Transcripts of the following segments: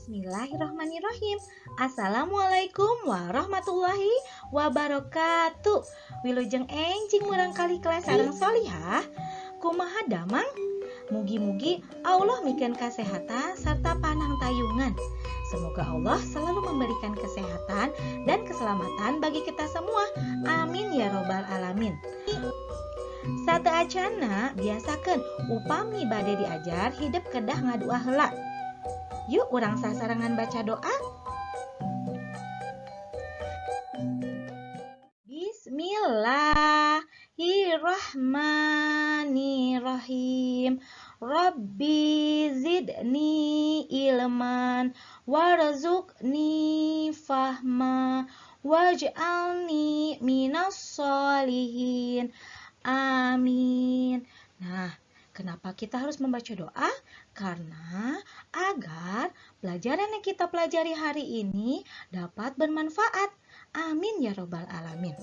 Bismillahirrohmanirrohim. Assalamualaikum warahmatullahi wabarakatuh. Wilujeng enjing murangkalih kelas sareng Solihah. Kumaha damang? Mugi-mugi Allah mikeun kasehatan serta panangtayungan. Semoga Allah selalu memberikan kesehatan dan keselamatan bagi kita semua. Amin ya robbal alamin. Sateuacanna biasakeun upami bade diajar hidep kedah ngadua heula. Yuk urang sasarengan baca doa. Bismillahirrahmanirrahim. Rabbi zidni ilman warzuqni fahma waj'alni minas sholihin. Amin. Nah, kenapa kita harus membaca doa? Karena agar pelajaran yang kita pelajari hari ini dapat bermanfaat. Amin ya robbal alamin.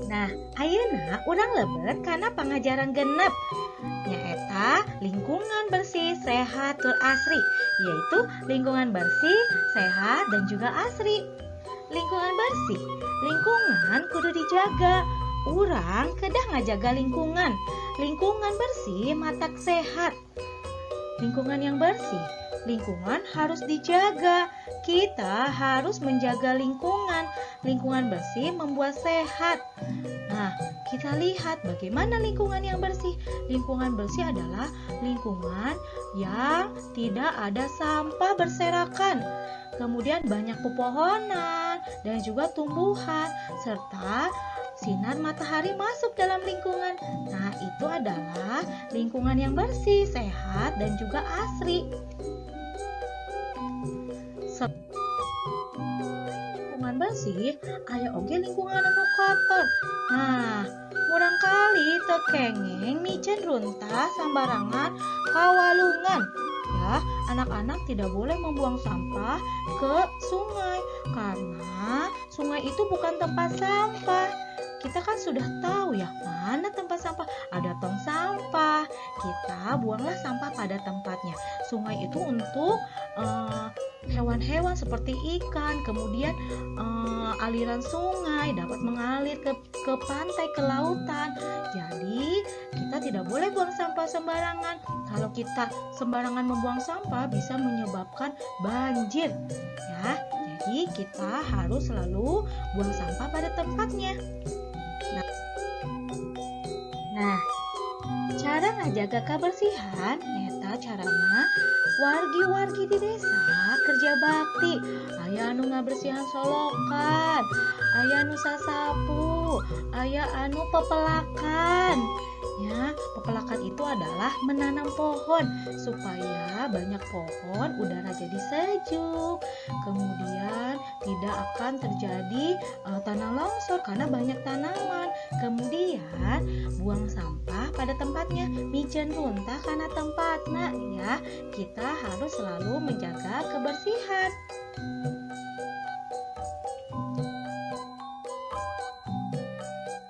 Nah, ayeuna urang lebet kana pangajaran genep, nyaeta lingkungan bersih, sehat, tur asri, yaitu lingkungan bersih, sehat, dan juga asri. Lingkungan bersih, lingkungan kudu dijaga. Urang kedah ngajaga lingkungan. Lingkungan bersih matak sehat. Lingkungan yang bersih, lingkungan harus dijaga. Kita harus menjaga lingkungan. Lingkungan bersih membuat sehat. Nah, kita lihat bagaimana lingkungan yang bersih. Lingkungan bersih adalah lingkungan yang tidak ada sampah berserakan. Kemudian banyak pepohonan dan juga tumbuhan serta sinar matahari masuk dalam lingkungan. Nah, itu adalah lingkungan yang bersih, sehat, dan juga asri. Lingkungan bersih, aya oge lingkungan anu kotor. Nah, murangkali teu kenging miceun runtah sambarangan kawalungan. Ya, anak-anak tidak boleh membuang sampah ke sungai karena sungai itu bukan tempat sampah. Kita kan sudah tahu ya mana tempat sampah, ada tong sampah. Kita buanglah sampah pada tempatnya. Sungai itu untuk hewan-hewan seperti ikan, kemudian aliran sungai dapat mengalir ke pantai, ke lautan. Jadi kita tidak boleh buang sampah sembarangan. Kalau kita sembarangan membuang sampah bisa menyebabkan banjir. Ya, jadi kita harus selalu buang sampah pada tempatnya. Nah, cara ngajaga kebersihan nyata carana wargi-wargi di desa kerja bakti. Aya anu ngabersihan solokan, aya anu sasapu, aya anu pepelakan. Ya, pepelakan itu adalah menanam pohon supaya banyak pohon, udara jadi sejuk. Kemudian tidak akan terjadi tanah longsor karena banyak tanaman. Kemudian buang sampah pada tempatnya, miceun runtah karena tempatna ya. Kita harus selalu menjaga kebersihan.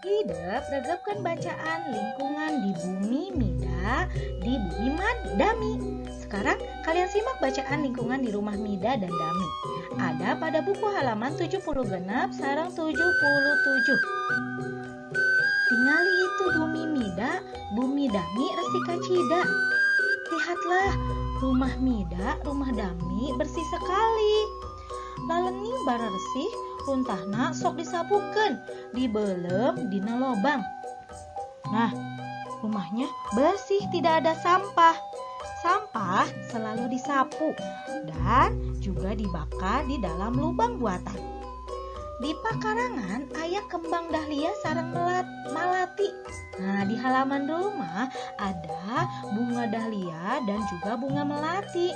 Hidep regepkeun bacaan lingkungan di bumi Mida, di bumi Dami. Sekarang kalian simak bacaan lingkungan di rumah Mida dan Dami. Ada pada buku halaman 76 sareng 77. Tingali itu bumi Mida, bumi Dami resik kacida. Lihatlah, rumah Mida, rumah Dami bersih sekali. Lalening bararesih, runtahna sok disapukeun, dibelem dina lobang. Nah, rumahnya bersih, tidak ada sampah. Sampah selalu disapu dan juga dibakar di dalam lubang buatan. Di pakarangan aya kembang dahlia sareng malati. Nah, di halaman rumah ada bunga dahlia dan juga bunga melati.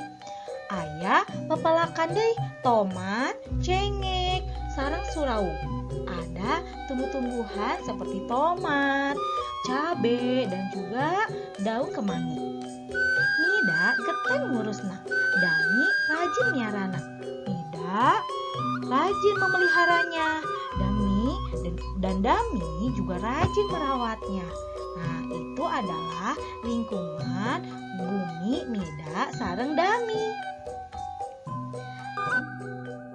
Aya pepelakan deui, tomat, cengek, sareng surau. Ada tumbuh-tumbuhan seperti tomat, cabe, dan juga daun kemangi. Mida geten ngurusna, Dami rajin miarana. Mida rajin memeliharanya, Dami dan Dami juga rajin merawatnya. Nah, itu adalah lingkungan bumi Mida sareng dami.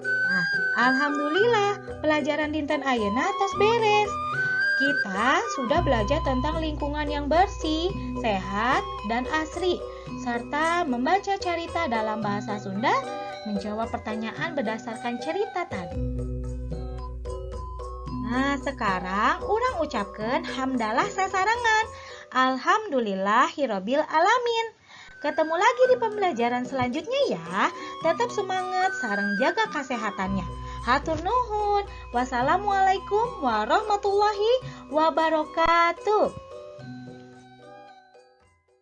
Nah, alhamdulillah pelajaran dinten ayeuna tos beres. Kita sudah belajar tentang lingkungan yang bersih, sehat, dan asri, serta membaca cerita dalam bahasa Sunda, menjawab pertanyaan berdasarkan cerita tadi. Nah, sekarang urang ucapkan hamdalah sasarengan. Alhamdulillahirabbil alamin. Ketemu lagi di pembelajaran selanjutnya ya. Tetap semangat, sareng jaga kesehatannya. Hatur nuhun. Wassalamualaikum warahmatullahi wabarakatuh.